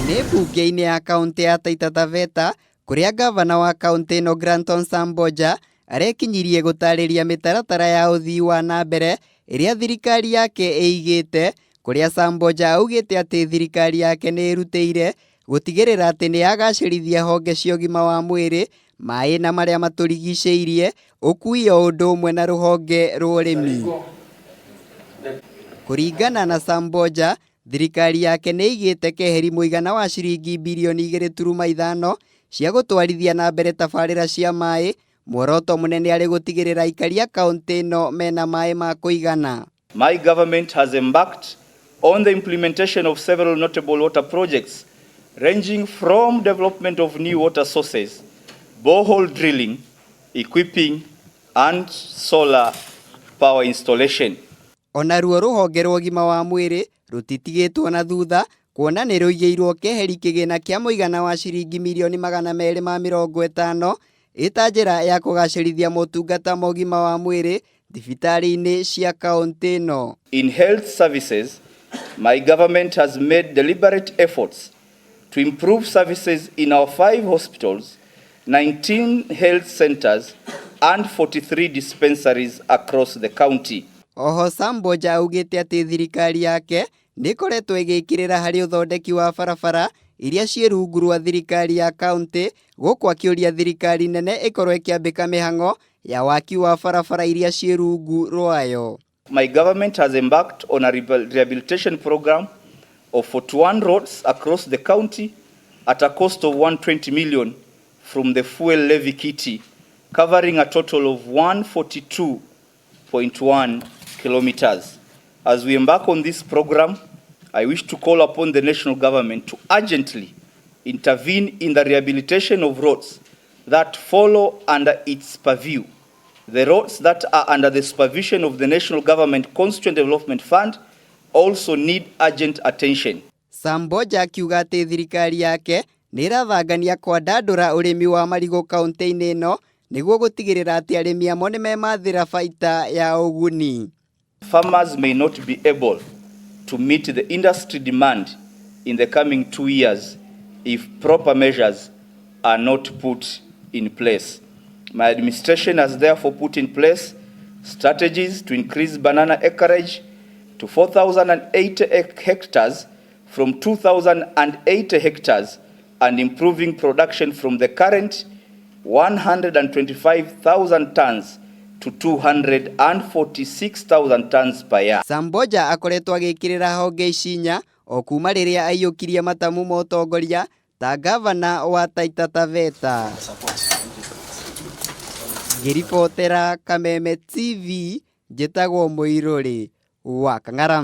Nĩ mbunge-inĩ ya kaũntĩ ya Taita Taveta kũrĩa ngavana wa kaũntĩ ĩno Granton Samboja arekinyirie gũtarĩria mĩtaratara ya ũthii wa na mbere ĩrĩa thirikari yake ĩigĩte, kũrĩa Samboja augĩte atĩ thirikari yake nĩ ĩrutĩire gũtigĩrĩra atĩ nĩ yagacĩrithia honge cia ũgima wa mwĩrĩ, maĩ na marĩa matũrigicĩirie, ũkui o ũndũ ũmwe na rũhonge rwa ũrĩmi. Kũringana na Samboja, thirikari yake nĩ ĩigĩte keheri mũigana wa ciringi birioni 2.5 cia gũtwarithia na mbere tabarĩra cia maĩ, muoroto mũnene arĩ gũtigĩrĩra aikari a kaũntĩ ĩno mena maĩ ma kũigana. My government has embarked on the implementation of several notable water projects ranging from development of new water sources, borehole drilling, equipping and solar power installation. Onaruo rũhonge rwa ũgima wa mwĩrĩ rũtitigĩtwo na thutha kuona nĩ rũigĩirwo keheri kĩgĩna kĩa mũigana wa ciringi mirioni 250 ĩta njĩra ya kũgacĩrithia motungata ma ũgima wa mwĩrĩ thibitarĩ-inĩ cia kaũntĩ ĩno. In health services, my government has made deliberate efforts to improve services in our 5 hospitals, 19 health centers and 43 dispensaries across the county. Oho Samboja augĩte atĩ thirikari yake nĩ ĩkoretwo ĩgĩkĩrĩra harĩ ũthondeki wa barabara iria ciĩ rungu rwa thirikari ya kaũntĩ, gũkũ akĩũria thirikari nene ĩkorwo ĩkĩambĩka mĩhang'o ya waki wa barabara iria ciĩ rungu rwayo. My government has embarked on a rehabilitation program of 41 roads across the county at a cost of 120 million from the fuel levy kitty, covering a total of 142.1 kilometers. As we embark on this program, I wish to call upon the national government to urgently intervene in the rehabilitation of roads that follow under its purview. The roads that are under the supervision of the National Government Constituent Development Fund also need urgent attention. Samboja akiuga atĩ thirikari yake nĩ ĩrathangania kwandandũra ũrĩmi wa marigũ kaũntĩ-inĩ ĩno nĩguo gũtigĩrĩra atĩ arĩmi amo nĩ memathĩra baita ya ũguni. Farmers may not be able to meet the industry demand in the coming 2 years if proper measures are not put in place. My administration has therefore put in place strategies to increase banana acreage to 4,080 hectares from 2,080 hectares and improving production from the current 125,000 tons to 246,000 tons per year. Samboja akoretwo agĩkĩrĩra honge ici inya o kuma rĩrĩa aiyũkirie matamu ma ũtongoria ta gavana wa Taita Taveta. Ngĩribotera Kameme TV, njĩtagwo Mũirũrĩ wa Kang'ara.